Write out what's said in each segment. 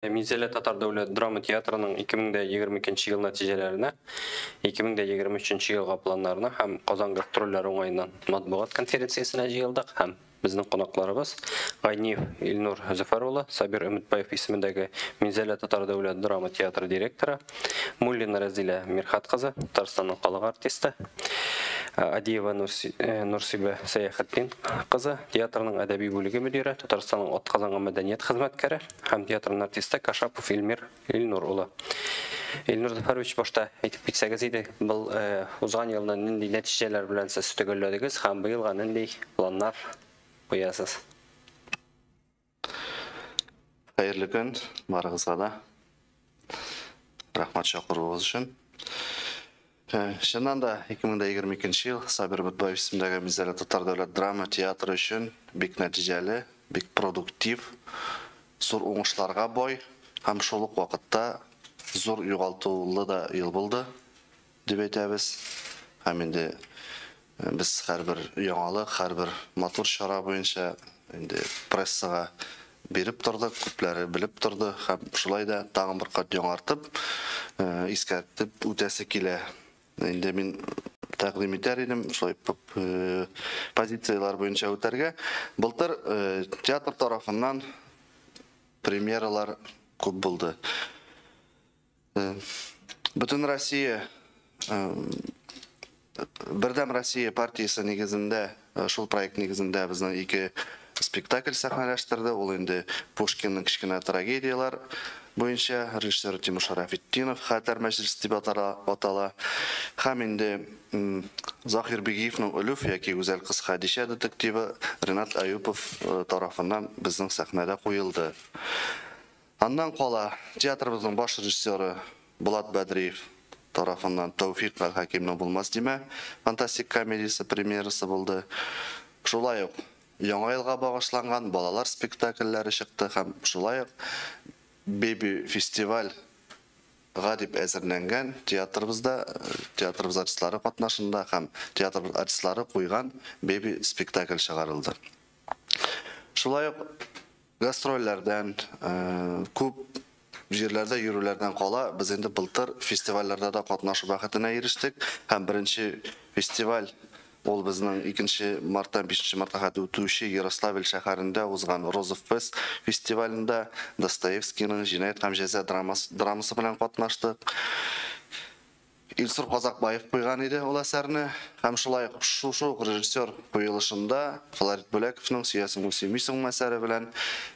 Минзәлә татар дәүләт драма театрының 2022 ел нәтиҗәләренә, 2023 елга планнарына һәм Казан гастрольләре уңаеннан матбугат конференциясенә җыелдык һәм безнең кунакларыбыз Гайниев Илнур Зөфәр улы, Сабир Өметбаев исемендәге Минзәлә татар дәүләт драма театры директоры, Муллина Рәзилә Мирхат кызы, Татарстанның халык артисты, Адиева Нурсибә Сәяхетдин кызы, театрның әдәби бүлеге мөдире, Татарстанның атказанган мәдәният хезмәткәре һәм театрның артисты Кашапов Илмир Илнур улы. Илнур Зөфәрович, башта әйтеп китсәгез иде, был узган елны нинди нәтиҗәләр белән сез төгәлләдегез һәм быелга нинди планнар куясыз? Хәерле көн барыгызга да. Рәхмәт чакыруыгыз өчен. Чыннан да 2022 ел Сабир Өметбаев исемендәге Минзәлә татар дәүләт драма театры өчен бик нәтиҗәле, бик продуктив, зур уңышларга бай һәм шул ук вакытта зур югалтулы да ел булды дип әйтәбез. Һәм инде без һәрбер яңалык, һәрбер матур чара буенча инде прессага биреп тордык, күпләре белеп торды һәм шулай да тагын бер кат яңартып, искәртеп үтәсе килә. Инде мин тәкъдим итәр идем, шулай позицияләр буенча үтәргә. Былтыр театр тарафыннан премьералар күп булды. Бөтен Россия Бердәм Россия партиясе нигезендә, шул проект нигезендә безнең ике спектакль сәхнәләштерде. Ул инде Пушкинның кечкенә трагедияләр буенча режиссер Тимур Шарафетдинов Хәтер мәҗлесе дип атала. Һәм инде Заһир Бигиевның Өлүф яки Гүзәл кыз Хәдичә детективы Ренат Аюпов тарафыннан безнең сәхнәдә куелды. Аннан кала театрыбызның баш режиссеры Булат Бәдриев тарафыннан Тәүфик Әл-Хәкимнең Булмас димә фантастик комедиясе премьерасы булды. Шулай ук Яңа елга багышланган балалар спектакльләре чыкты һәм шулай ук Беби фестиваль га дип әзерләнгән театрыбызда театрыбыз артистлары катнашында һәм театр артистлары куйган Беби спектакль чыгарылды. Шулай ук гастрольләрдән, күп җирләрдә йөрүләрдән кала, без инде былтыр фестивальләрдә дә катнашу бәхетенә ирештек. Һәм беренче фестиваль ул безнең 2 марттан 5 мартка хәтле үтүче Ярославль шәһәрендә узган Розов фест фестивалендә Достоевскийның Җинаять һәм җәза драмасы белән катнаштык. Илсур Казакбаев куйган иде ул әсәрне. Һәм шулай ук шушы ук режиссер куелышында Флорид Бүләковның Сөясеңме, сөймисеңме әсәре белән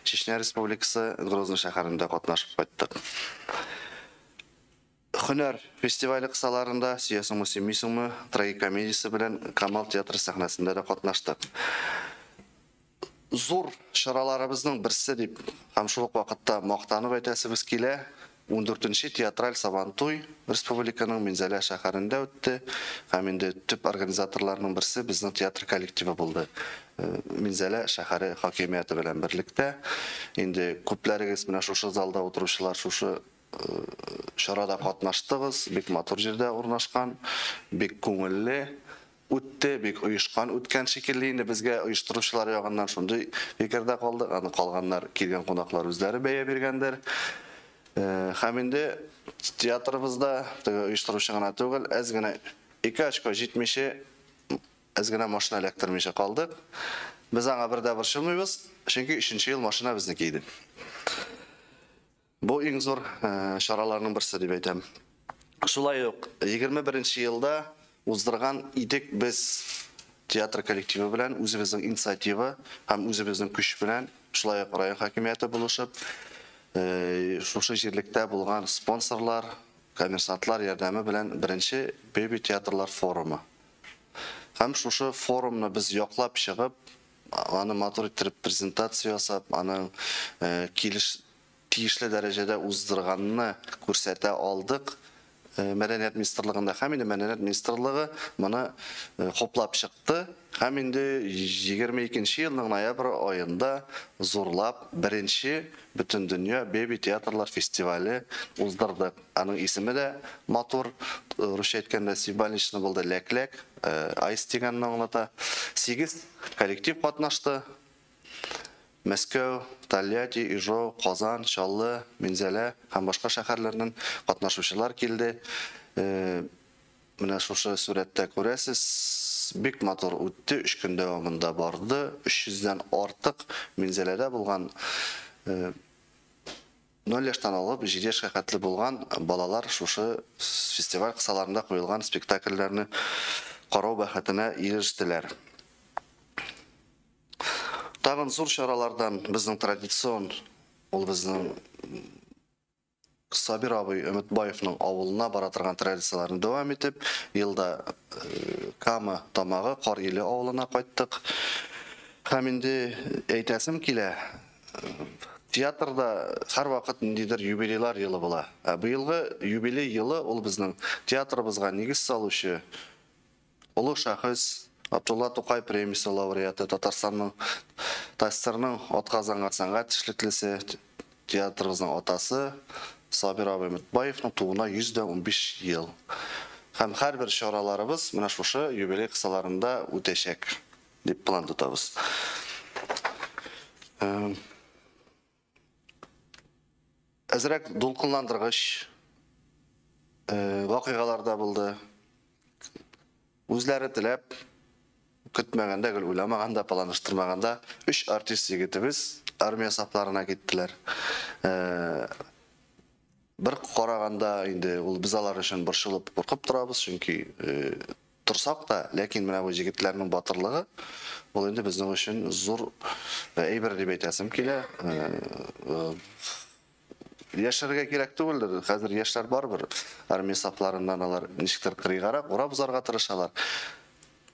Чечня Республикасы Грозный шәһәрендә катнашып кайттык. Һөнәр фестивале кысаларында Сөясеңме, сөймисеңме трагикомедиясе белән Камал театры сәхнәсендә дә катнаштык. Зур чараларыбызның берсе дип һәм шул ук вакытта мактанып әйтәсебез килә, 14нче театраль Сабантуй республиканың Минзәлә шәһәрендә үтте һәм инде төп организаторларның берсе безнең театр коллективы булды. Минзәлә шәһәре хакимияте белән берлектә. Инде күпләрегез менә шушы залда утыручылар шушы чарада катнаштыгыз, бик матур җирдә урнашкан, бик күңелле үтте, бик оешкан үткән шикелле инде безгә оештыручылар ягыннан шундый фикердә калдык. Аны калганнар, килгән кунаклар үзләре бәя биргәндер. Һәм инде театрыбызда теге оештыручы гына түгел, әз генә 2 очко җитмичә, әз генә машина эләктермичә калдык. Без аңа бер дә борчылмыйбыз, чөнки 3нче ел машина безнеке иде. Бу иң зур чараларның берсе дип әйтәм. Шулай ук 21 елда уздырган идек без театр коллективы белән үзебезнең инициатива һәм үзебезнең көч белән, шулай ук район хакимияте булышып, шушы җирлектә булган спонсорлар, коммерсантлар ярдәме белән беренче беби театрлар форумы. Һәм шушы форумны без яклап чыгып, аны матур иттереп презентация ясап, аның килеш тиешле дәрәҗәдә уздырганны күрсәтә алдык. Мәдәният министрлыгында һәм инде мәдәният министрлыгы моны хуплап чыкты. Һәм инде 22 елның ноябрь аенда зурлап беренче Бөтендөнья беби театрлар фестивале уздырдык. Аның исеме дә матур, русча әйткәндә символично булды, ләк-ләк, айс дигәнне аңлата. 8 коллектив катнашты. Мәскәү, Тольятти, Ижау, Казан, Чаллы, Минзәлә һәм башка шәһәрләрдән катнашучылар килде. Менә шушы сурәттә күрәсез, бик матур үтте, 3 көн дәвамында барды. 300дән артык Минзәләдә булган 0 яшьтән алып 7 яшькә хәтле булган балалар шушы фестиваль кысаларында куелган спектакльләрне карау бәхетенә ирештеләр. Тагын зур чаралардан безнең традицион, ул безнең Сабир абый Өметбаевның авылына бара торган традицияләрне дәвам итеп, елда Кама тамагы Кариле авылына кайттык. Һәм инде әйтәсем килә, театрда һәрвакыт ниндидер юбилейлар елы була. Ә быелгы юбилей елы ул безнең театрыбызга нигез салучы олы шәхес, Абдулла Тукай премиясе лауреаты, Татарстанның ТАССРның атказанган сәнгать эшлеклесе, театрыбызның атасы Сабир абый Өметбаевның тууына 115 ел. Һәм һәрбер чараларыбыз менә шушы юбилей кысаларында үтәчәк дип план тотабыз. Әзрәк дулкынландыргыч вакыйгалар да булды. Үзләре теләп, көтмәгәндә, гел уйламаганда, планлаштырмаганда 3 артист егетебез армия сафларына киттеләр. Бер караганда инде ул без алар өчен борчылып, куркып торабыз, чөнки торсак та, ләкин менә бу егетләрнең батырлыгы ул инде безнең өчен зур әйбер дип әйтәсем килә. Яшәргә кирәк түгелдер. Хәзер яшьләр барыбер армия сафларыннан алар ничектер кырыйгарак урап узарга тырышалар.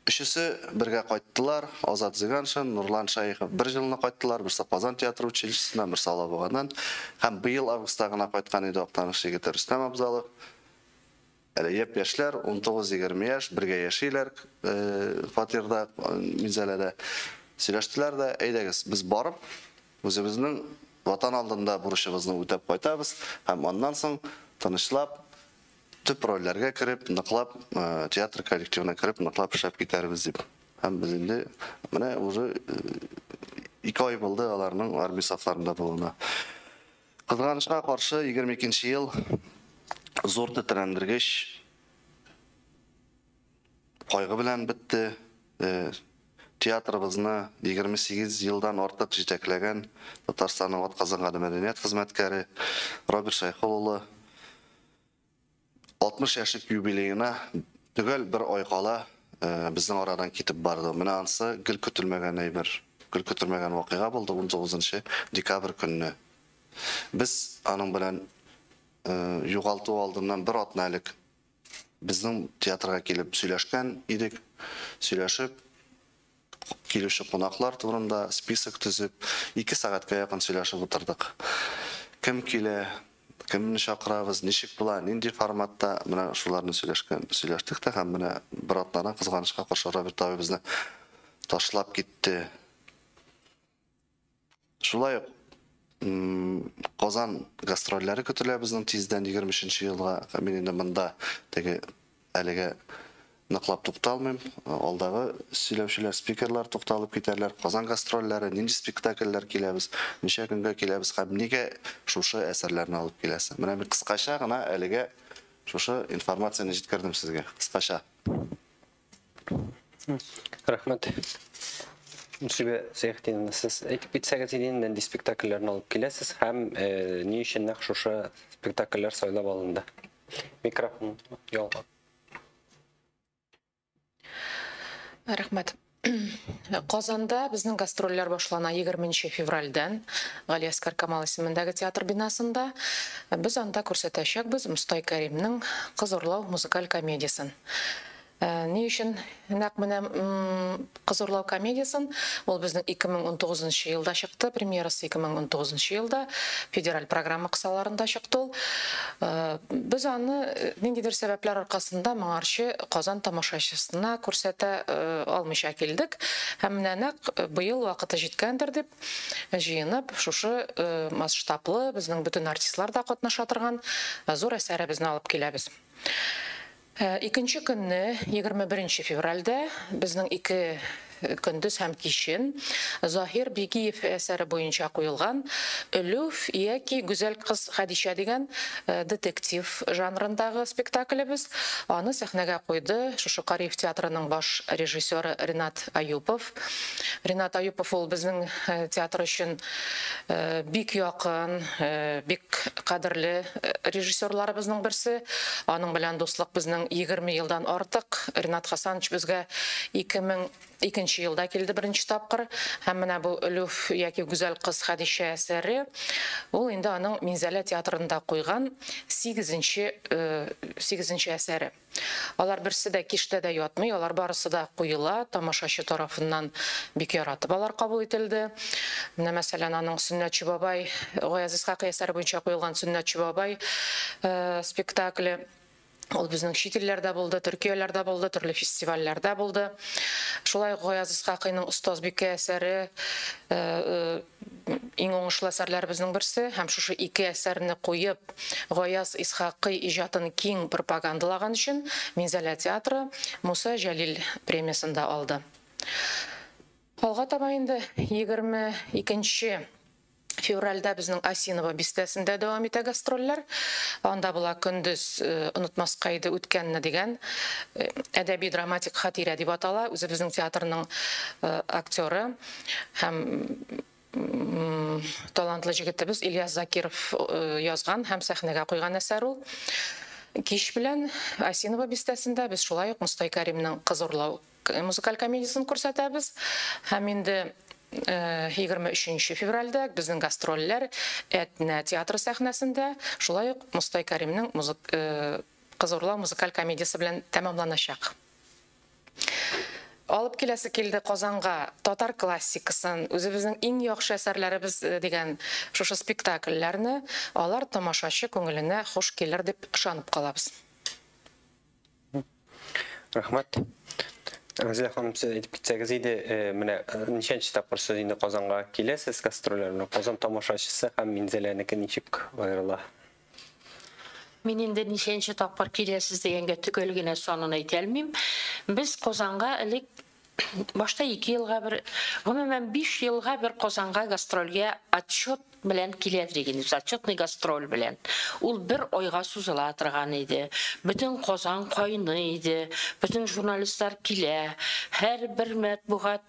Өчесе бергә кайттылар. Азат Зиганшин, Нурлан Шәехов бер елны кайттылар. Берсе Казан театр училищесыннан, берсе Алабугадан. Һәм быел августта гына кайткан иде Актаныш егете Рөстәм Абзалов. Әле япь-яшьләр, 19-20 яшь, бергә яшиләр фатирда, Минзәләдә. Сөйләштеләр дә, әйдәгез, без барып, үзебезнең ватан алдында бурычыбызны үтәп кайтабыз һәм аннан соң тынычлап төп рольләргә кереп, ныклап театр коллективына кереп, ныклап эшләп китәрбез дип. Һәм без инде менә уже 2 ай булды аларның армия сафларында булуына. Кызганычка каршы 22 ел зур тетрәндергеч кайгы белән бетте. Театрыбызны 28 елдан артык җитәкләгән Татарстанның атказанган мәдәният хезмәткәре Роберт Шәйхул улы 60 яшьлек юбилеена төгәл бер ай кала безнең арадан китеп барды. Менә ансы гел көтелмәгән әйбер, гел көтелмәгән вакыйга булды 19 декабрь көнне. Без аның белән югалту алдыннан бер атна элек безнең театрга килеп сөйләшкән идек. Сөйләшеп, килүче кунаклар турында список төзеп, 2 сәгатькә якын сөйләшеп утырдык. Кем килә, кемне чакырабыз, ничек була, нинди форматта, менә шуларны сөйләштек тә һәм менә бер атнадан кызганычка каршы Роберт абый безне ташлап китте. Шулай ук Казан гастрольләре көтелә безнең тиздән 23 елга. Мин инде монда теге әлегә ныклап тукталмыйм. Алдагы сөйләүчеләр, спикерлар тукталып китәрләр. Казан гастрольләре, нинди спектакльләр киләбез, ничә көнгә киләбез һәм нигә шушы әсәрләрне алып киләсез. Менә мин кыскача гына әлегә шушы информацияне җиткердем сезгә. Кыскача. Рәхмәт. Мөсибә Сәйхетдиновна, сез әйтеп китсәгез иде, нинди спектакльләрне алып киләсез һәм ни өчен нәкъ шушы спектакльләр сайлап алынды? Микрофон ялгап. Рәхмәт. Казанда безнең гастрольләр башлана 20 февральдән Галиәсгар Камал исемендәге театр бинасында. Без анда күрсәтәчәкбез Мостай Кәримнең Кыз урлау музыкаль комедиясен. Ни өчен нәкъ менә Кыз урлау комедиясен? Ул безнең 2019 елда чыкты, премьерасы 2019 елда, федераль программа кысаларында чыкты ул. Без аны ниндидер сәбәпләр аркасында моңарчы Казан тамашачысына күрсәтә алмыйча килдек. Һәм менә нәкъ быел вакыты җиткәндер дип җыенып, шушы масштаблы, безнең бөтен артистлар да катнаша торган зур әсәребезне алып киләбез. Икенче көнне, 21 февральдә, безнең ике көндез һәм кичен Заһир Бигиев әсәре буенча куелган Өлүф яки Гүзәл кыз Хәдичә дигән детектив жанрындагы спектаклебез. Аны сәхнәгә куйды шушы Кариев театрының баш режиссеры Ренат Аюпов. Ренат Аюпов ул безнең театр өчен бик якын, бик кадерле режиссерларыбызның берсе. Аның белән дуслык безнең 20 елдан артык. Ренат Хасанович безгә 2002 елда килде беренче тапкыр. Һәм менә бу Өлүф яки Гүзәл кыз Хәдичә әсәре ул инде аның Минзәлә театрында куйган 8-нче әсәре. Алар берсе дә киштә дә ятмый, алар барысы да куела, тамашачы тарафыннан бик яратып алар кабул ителде. Менә мәсәлән, аның Сөннәтче бабай, Гаяз Исхакый әсәре буенча куелган Сөннәтче бабай спектакле. Ул безнең чит илләрдә булды, Төркияләрдә булды, төрле фестивальләрдә булды. Шулай ук Гаяз Исхакыйның Остазбикә әсәре иң уңышлы әсәрләребезнең берсе, һәм шушы ике әсәрне куеп, Гаяз Исхакый иҗатын киң пропагандалаган өчен Минзәлә театры Муса Җәлил премиясын да алды. Алга таба инде 22 февральдә безнең Осиново бистәсендә дәвам итә гастрольләр. Анда була көндез онытмаска иде үткәнне дигән әдәби драматик хатирә дип атала. Үзебезнең театрның актеры һәм талантлы җегетебез Ильяс Закиров язган һәм сәхнәгә куйган әсәр ул. Кич белән Осиново бистәсендә без шулай ук Мостай Кәримнең Кыз урлау музыкаль комедиясен күрсәтәбез. Һәм инде 23 февральдә безнең гастрольләр Әтнә театры сәхнәсендә шулай ук Мостай Кәримнең Кыз урлау музыкаль комедиясе белән тәмамланачак. Алып киләсе килде Казанга татар классикасын, үзебезнең иң яхшы әсәрләребез дигән шушы спектакльләрне, алар тамашачы күңеленә хуш килер дип ышанып калабыз. Рәхмәт. Рәзилә ханым, сез әйтеп китсәгез иде, менә ничәнче тапкыр сез инде Казанга киләсез гастрольләр белән? Казан тамашачысы һәм Минзәләнеке ничек аерыла? Мин инде ничәнче тапкыр киләсез дигәнгә төгәл генә санын әйтә алмыйм. Без Казанга элек башта 2 елга бер, гомумән 5 елга бер Казанга гастрольгә отчет белән килә дигән, отчетный гастроль белән. Ул бер айга сузыла торган иде. Бөтен Казан кайный иде. Бөтен журналистлар килә. Һәрбер матбугат,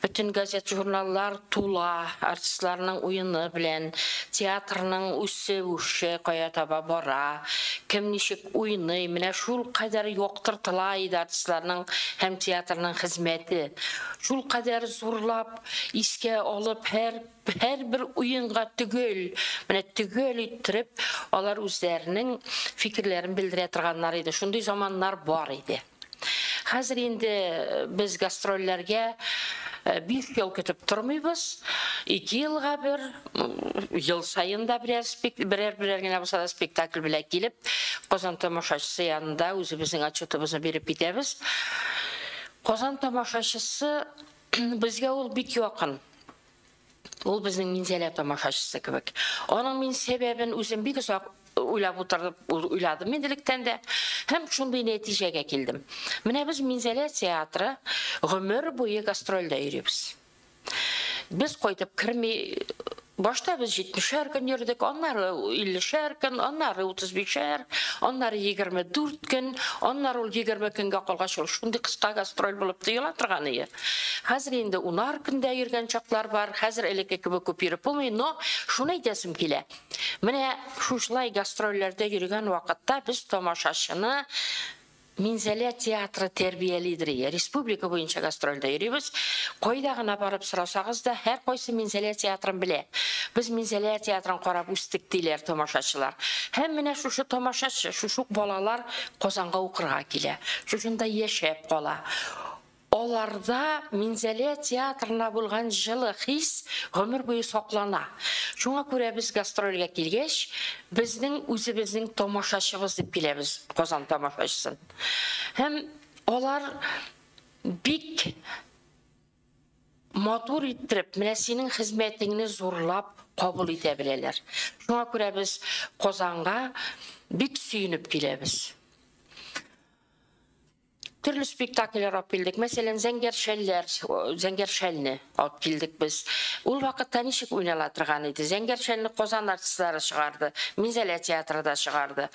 бөтен газет, журналлар тула артистларның уены белән, театрның үсе-үше кая таба бара, кем ничек уйный, менә шул кадәр яктыртыла иде артистларның һәм театрның хезмәте. Шул кадәр зурлап, искә алып, һәрбер уенга төгәл, менә төгәл иттереп, алар үзләренең фикерләрен белдерә торганнар иде. Шундый заманнар бар иде. Хәзер инде без гастрольләргә 5 ел көтеп тормыйбыз. 2 елга бер, ел саен да берәр генә булса да спектакль белән килеп, Казан тамашачысы янында үзебезнең отчетыбызны биреп китәбез. Казан тамашачысы безгә ул бик якын. Ул безнең Минзәлә тамашачысы кебек. Аның мин сәбәбен үзем бик озак уйлап утырып, уйладым инде дә, һәм шундый нәтиҗәгә килдем. Менә без Минзәлә театры гомер буе гастрольдә йөрибез. Без кайтып керми, башта без 70-шәр көн йөрдек, аннары 50-шәр көн, аннары 35-шәр, аннары 24 көн, аннары ул 20 көнгә калгач ул шундый кыска гастроль булып тоела торган иде. Хәзер инде 10 көндә йөргән чаклар бар, хәзер элекке кебек күп йөреп булмый, но шуны әйтәсем килә. Менә шушылай гастрольләрдә йөргән вакытта без тамашачыны Минзәлә театры тәрбиялидер. Республика буенча гастрольдә йөрибез. Кайда гына барып сорасагыз да, һәр кайсы Минзәлә театрын белә. Без Минзәлә театрын карап үстек диләр тамашачылар. Һәм менә шушы тамашачы, шушы балалар Казанга укырга килә. Шушында яшәп кала. Аларда Минзәлә театрына булган җылы хис гомер буе саклана. Шуңа күрә без гастрольгә килгәч, безнең үзебезнең тамашачыбыз дип киләбез, Казан тамашачысын. Һәм алар бик матур иттереп, менә синең хезмәтеңне зурлап кабул итә беләләр. Шуңа күрә без Казанга бик сөенеп киләбез. Төрле спектакльләр алып килдек. Мәсәлән, Зәңгәр шәлләр, Зәңгәр шәлне алып килдек без. Ул вакытта ничек уйнала торган иде? Зәңгәр шәлне Казан артистлары чыгарды, Минзәлә театры да чыгарды.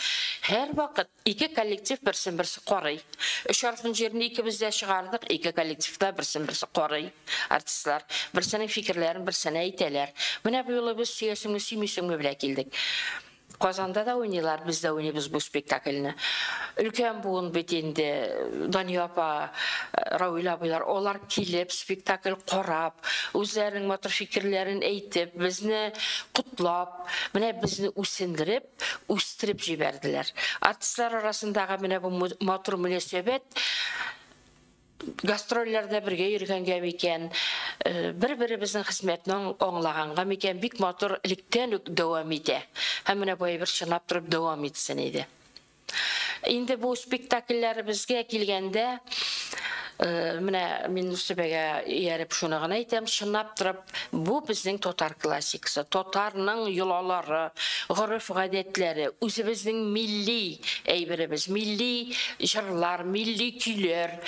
Һәр вакыт ике коллектив берсен берсе карый. Өч аршын җирне икебез дә чыгардык, ике коллективта берсен берсе карый артистлар. Берсенең фикерләрен берсенә әйтәләр. Менә бу юлы без сөясеңме, сөймисеңме белән килдек. Казанда да уйныйлар, без дә уйныйбыз бу спектакльне. Өлкән буын бит инде, Дания апа, Равил абыйлар, алар килеп спектакль карап, үзләренең матур фикерләрен әйтеп, безне котлап, менә безне үсендереп, үстереп җибәрделәр. Артистлар арасындагы менә бу матур мөнәсәбәт гастрольләрдә бергә йөргәнгә микән, бер-беребезнең хезмәтен аңлаганга микән, бик матур электән үк дәвам итә. Һәм менә бу әйбер чынлап торып дәвам итсен иде. Инде бу спектакльләребезгә килгәндә, менә мин Нурсөбәгә ияреп шуны гына әйтәм, чынлап торып, бу безнең татар классикасы, татарның йолалары, гореф-гадәтләре, үзебезнең милли әйберебез, милли җырлар, милли көйләр.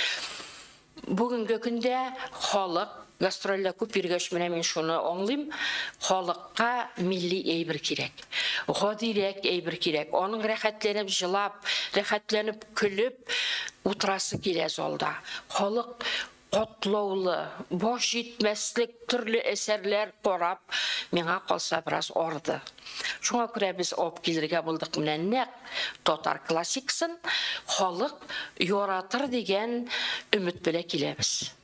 Бүгенге көндә халык гастрольдә күп йөргәч, менә мин шуны аңлыйм, халыкка милли әйбер кирәк, гадирәк әйбер кирәк. Аның рәхәтләнеп җылап, рәхәтләнеп көлеп утырасы килә залда. Халык катлаулы, баш җитмәслек төрле әсәрләр карап, миңа калса бераз арды. Шуңа күрә без алып килергә булдык менә нәкъ татар классикасын халык яратыр дигән өмет белән киләбез.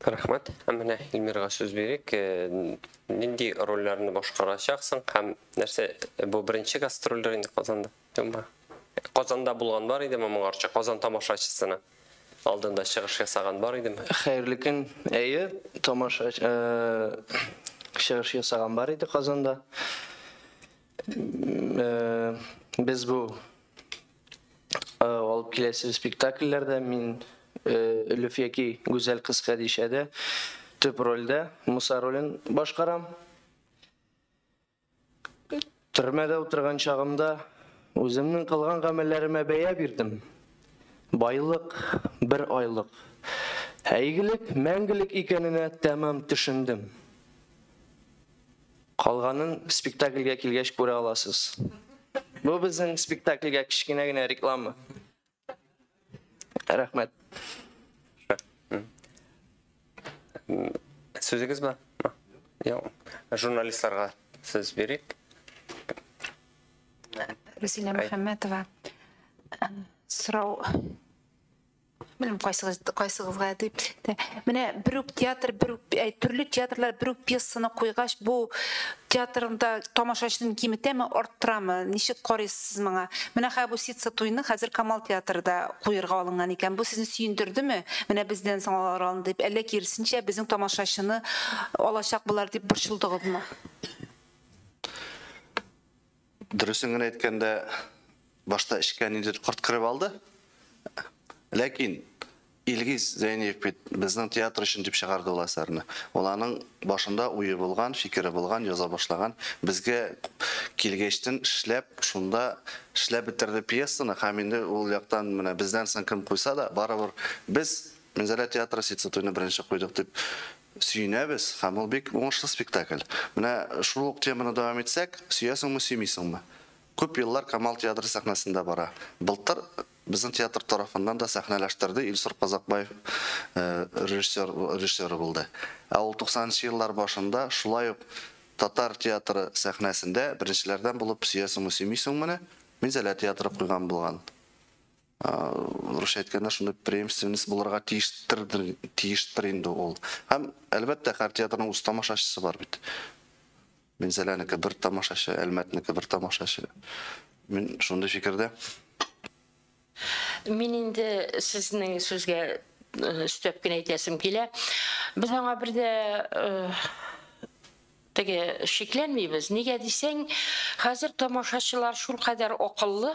Рәхмәт. Һәм менә Илмирга сүз бирик. Нинди рольләрне башкарачаксың һәм нәрсә бу беренче гастрольләр инде Казанда? Юкмы? Казанда булган бар идеме моңарчы? Казан тамашачысына алдында чыгыш ясаган бар идеме? Хәерле көн. Әйе, тамаша чыгыш ясаган бар иде Казанда. Без бу алып киләсе спектакльләрдә мин Элиф яки Гүзәл кыз Хәдичәдә төп рольдә Муса ролен башкарам. Төрмәдә утырган чагымда үземнең кылган гамәлләремә бәя бирдем. Байлык бер айлык, ә игелек мәңгелек икәненә тәмам төшендем. Калганын спектакльгә килгәч күрә аласыз. Бу безнең спектакльгә кечкенә генә реклама. Рәхмәт. Сүзегез бар? Юк. Журналистларга сүз бирик. Рузилә Мөхәммәтова. Сорау белмим кайсыгызга дип. Менә бер үк театр, бер үк төрле театрлар бер үк пьесаны куйгач, бу театрында тамашачыны киметәме, арттырамы? Ничек карыйсыз моңа? Менә хәзер бу Ситса туйны хәзер Камал театрында куерга алынган икән. Бу сезне сөендердеме? Менә бездән соң алар алынды дип, әллә киресенчә безнең тамашачыны алачак булар дип борчылдыгызмы? Дөресен генә әйткәндә, башта эшкә ниндидер корт кереп алды. Ләкин Илгиз Зәйниев бит безнең театр өчен дип чыгарды ул әсәрне. Ул аның башында уе булган, фикере булган, яза башлаган. Безгә килгәчтен эшләп, шунда эшләп бетерде пьесаны һәм инде ул яктан менә бездән соң кем куйса да, барыбер без Минзәлә театры Ситса туйны беренче куйдык дип сөенәбез һәм ул бик уңышлы спектакль. Менә шул ук теманы дәвам итсәк, сөясеңме, сөймисеңме? Күп еллар Камал театры сәхнәсендә бара. Былтыр безнең театр тарафыннан да сәхнәләштерде, Илсур Казакбаев режиссеры булды. Ә ул 90 еллар башында шулай ук татар театры сәхнәсендә беренчеләрдән булып сөясеңме, сөймисеңме Минзәлә театры куйган булган. Русча әйткәндә, шундый преемственность булырга тиештер инде ул. Һәм әлбәттә һәр театрның үз тамашачысы бар бит. Минзәләнеке бер тамашачы, Әлмәтнеке бер тамашачы. Мин шундый фикердә. Мин инде сезнең сүзгә өстәп кенә әйтәсем килә. Без аңа бер дә теге шикләнмибез. Нигә дисәң, хәзер тамашачылар шулкадәр акыллы,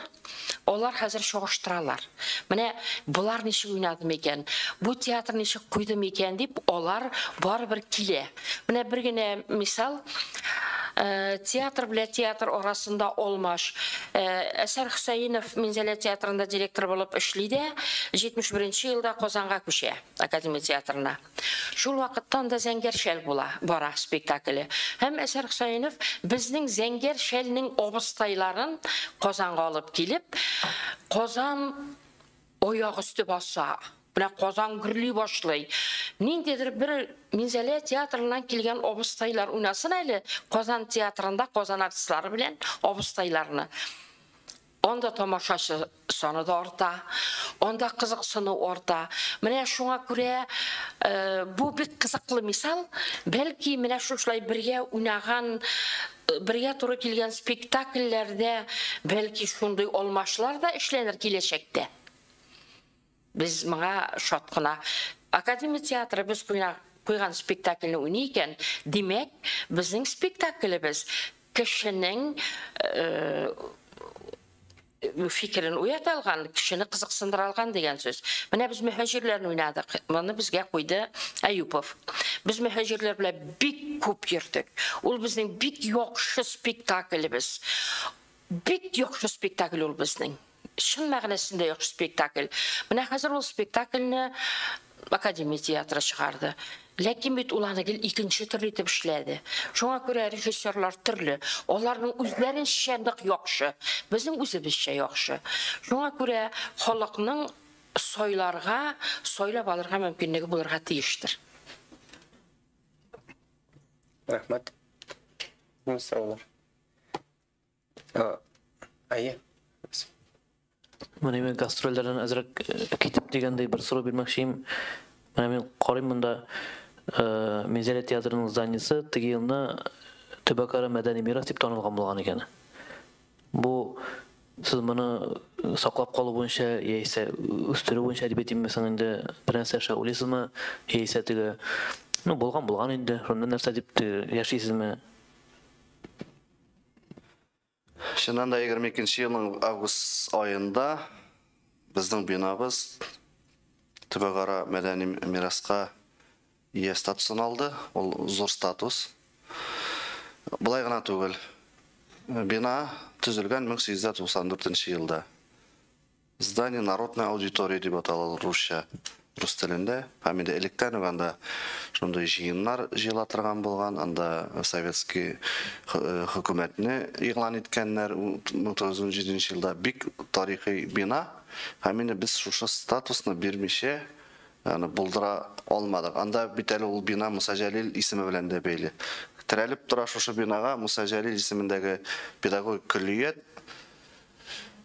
алар хәзер чагыштыралар. Менә булар ничек уйнады микән, бу театр ничек куйды микән дип, алар барыбер килә. Менә бер генә мисал, Театр белән театр арасында алмаш. Әсәр Хөсәенов Минзәлә театрында директор булып эшли дә, 71 елда Казанга күчә, Академия театрына. Шул вакыттан да Зәңгәр шәл була, бара спектакле. Һәм Әсәр Хөсәенов безнең Зәңгәр шәлнең абыстайларын Казанга алып килеп, Казан аяк өсте баса. Менә Казан гөрли башлый. Ниндидер бер Минзәлә театрыннан килгән абыстайлар уйнасын әле Казан театрында Казан артистлары белән абыстайларны. Анда тамашачы саны да арта, анда кызыксыну арта. Менә шуңа күрә бу бик кызыклы мисал. Бәлки менә шушылай бергә уйнаган, бергә туры килгән спектакльләрдә бәлки шундый алмашлар да эшләнер киләчәктә. Без моңа шат кына. Академия театры без куйган спектакльне уйный икән, димәк, безнең спектаклебез кешенең фикерен уята алган, кешене кызыксындыра алган дигән сүз. Менә без мөһаҗирләрне уйнадык. Моны безгә куйды Әюпов. Без мөһаҗирләр белән бик күп йөрдек. Ул безнең бик яхшы спектаклебез. Бик яхшы спектакль ул безнең. Чын мәгънәсендә яхшы спектакль. Менә хәзер ул спектакльне Академия театры чыгарды. Ләкин бит ул аны гел икенче төрле итеп эшләде. Шуңа күрә режиссерлар төрле. Аларның үзләренчә нык яхшы, безнең үзебезчә яхшы. Шуңа күрә халыкның сайларга, сайлап алырга мөмкинлеге булырга тиештер. Рәхмәт. Сораулар. Әйе. Менә мин гастрольләрдән әзрәк китеп дигәндәй бер сорау бирмәкче идем. Менә мин карыйм монда Минзәлә театрының зданиесе теге елны төбәкара мәдәни мирас дип танылган булган икән. Бу сез моны саклап калу буенча яисә үстерү буенча дип әйтимме соң инде, бер нәрсә эшләп уйлыйсызмы, яисә теге, ну, булган булган инде, шунда нәрсә дип яшисезме? Чыннан да 22 елның август аенда безнең бинабыз төбәкара мәдәни мираска ия статусын алды. Ул зур статус. Болай гына түгел. Бина төзелгән 1894 елда. Здание народной аудитории дип атала русча, рус телендә. Һәм инде электән үк анда шундый җыеннар җыела торган булган, анда советский хөкүмәтне игълан иткәннәр 1917 елда. Бик тарихи бина. Һәм инде без шушы статусны бирмичә аны булдыра алмадык. Анда бит әле ул бина Муса Җәлил исеме белән дә бәйле. Терәлеп тора шушы бинага Муса Җәлил исемендәге педагогик көллият.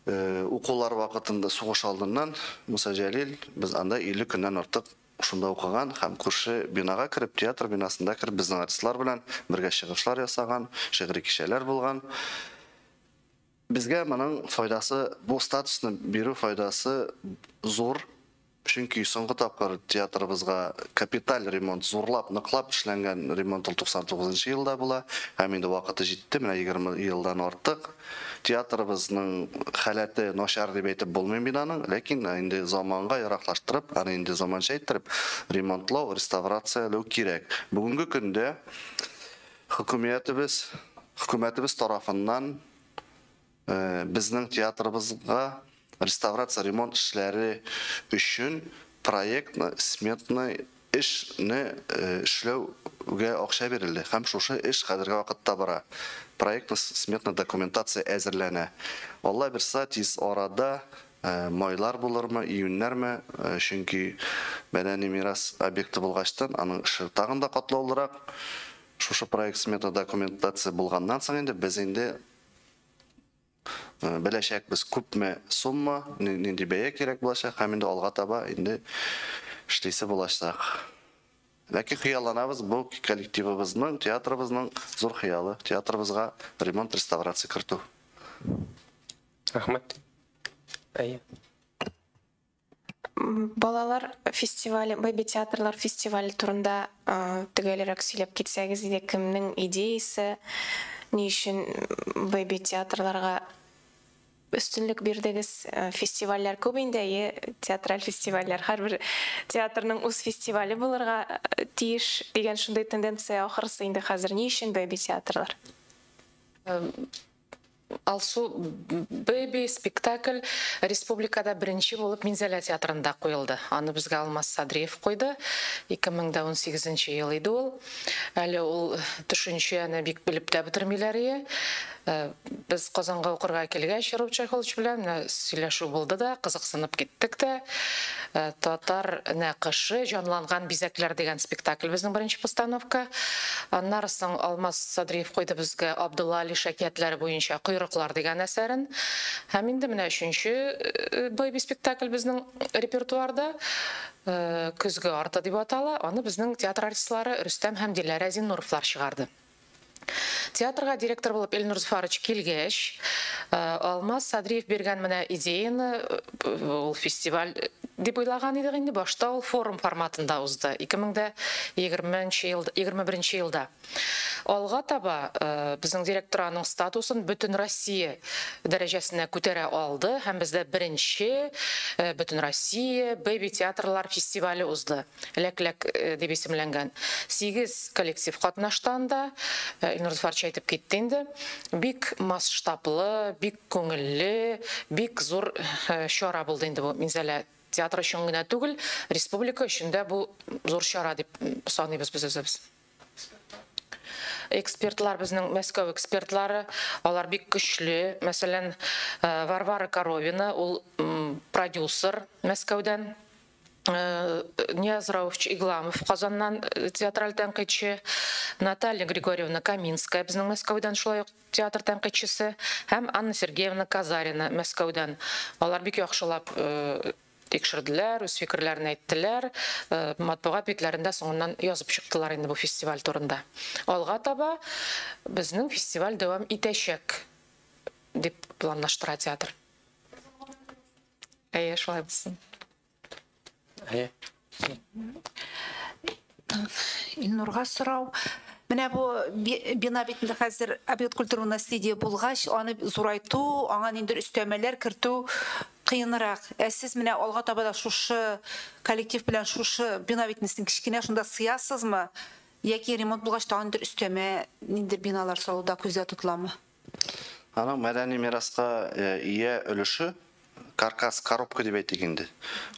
Укулар вакытында сугыш алдыннан Муса Җәлил без анда 50 көннән артык шунда укыган һәм күрше бинага кереп, театр бинасында кереп безнең артистлар белән бергә чыгышлар ясаган, шигъри кичәләр булган. Безгә моның файдасы, бу статусны бирү файдасы зур. Чөнки соңгы тапкыр театрыбызга капиталь ремонт, зурлап, ныклап эшләнгән ремонт ул 99 елда була. Һәм инде вакыты җитте, менә 20 елдан артык. Театрыбызның халәте начар дип әйтеп булмый бинаның, ләкин инде заманга яраклаштырып, аны инде заманча иттереп ремонтлау, реставрацияләү кирәк. Бүгенге көндә хөкүмәтебез тарафыннан безнең театрыбызга реставрация, ремонт эшләре өчен проектны, сметны эшне эшләүгә акча бирелде. Һәм шушы эш хәзерге вакытта бара. Проектны, сметна документация әзерләнә. Алла бирса, тиз арада майлар булырмы, июньнәрме, чөнки мәдәни мирас объекты булгачтан аның эше тагын да катлаулырак. Шушы проект смета документация булганнан соң инде без инде беләчәкбез күпме сумма, нинди бәя кирәк булачак һәм инде алга таба инде эшлисе булачак. Ләкин хыялланабыз, бу коллективыбызның, театрыбызның зур хыялы, театрыбызга ремонт, реставрация кертү. Рәхмәт. Әйе. Балалар фестивале, бэби театрлар фестивале турында төгәлрәк сөйләп китсәгез иде, кемнең идеясы, ни өчен бэби театрларга өстенлек бирдегез? Фестивальләр күп инде, әйе, театраль фестивальләр. Һәрбер театрның үз фестивале булырга тиеш дигән шундый тенденция ахырысы инде хәзер. Ни өчен бэби театрлар? Алсу, бэби спектакль республикада беренче булып Минзәлә театрында куелды. Аны безгә Алмаз Садриев куйды. 2018 ел иде ул. Әле ул төшенчәне бик белеп тә бетермиләр ие. Без Казанга укырга килгәч, Роберт Шәйхуллович белән менә сөйләшү булды да, кызыксынып киттек тә. Татар нәкышы җанланган бизәкләр дигән спектакль безнең беренче постановка. Аннары соң Алмаз Садриев куйды безгә Абдулла Алиш әкиятләре буенча Койрыклар дигән әсәрен. Һәм инде менә өченче бэби спектакль безнең репертуарда Көзге арты дип атала. Аны безнең театр артистлары Рөстәм һәм Диләрә Зиннуровлар чыгарды. Театрга директор булып Эльнур Зөфарович килгәч, Алмаз Садриев биргән менә идеяны, ул фестиваль дип уйлаган идек инде, башта ул форум форматында узды 2020 ел, 21 елда. Алга таба безнең директор аның статусын бөтен Россия дәрәҗәсенә күтәрә алды һәм бездә беренче бөтен Россия бэби театрлар фестивале узды. Ләк-ләк дип исемләнгән. 8 коллектив катнашты анда. Илнур Зөфарович әйтеп китте инде. Бик масштаблы, бик күңелле, бик зур чара булды инде бу Минзәлә театр өчен генә түгел, республика өчен дә бу зур чара дип саныйбыз без үзебез. Экспертлар безнең Мәскәү экспертлары, алар бик көчле. Мәсәлән, Варвара Коровина, ул продюсер Мәскәүдән. Нияз Рауфович Игламов Казаннан театраль тәнкыйтьче, Наталья Григорьевна Каминская безнең Мәскәүдән шулай ук театр тәнкыйтьчесе һәм Анна Сергеевна Казарина Мәскәүдән. Алар бик яхшылап тикшерделәр, үз фикерләрен әйттеләр, матбугат битләрендә соңыннан язып чыктылар инде бу фестиваль турында. Алга таба безнең фестиваль дәвам итәчәк дип планлаштыра театр. Әйе, шулай булсын. Әйе. Илнурга сорау. Менә бу бина бит инде хәзер объект культурного наследия булгач, аны зурайту, аңа ниндидер өстәмәләр кертү кыенрак. Ә сез менә алга таба да шушы коллектив белән шушы бина бит инде кечкенә, шунда сыясызмы? Яки ремонт булгач тагын ниндидер өстәмә, ниндидер биналар салуда күздә тотыламы? Аның мәдәни мираска ия өлеше каркас, коробка дип әйтик инде.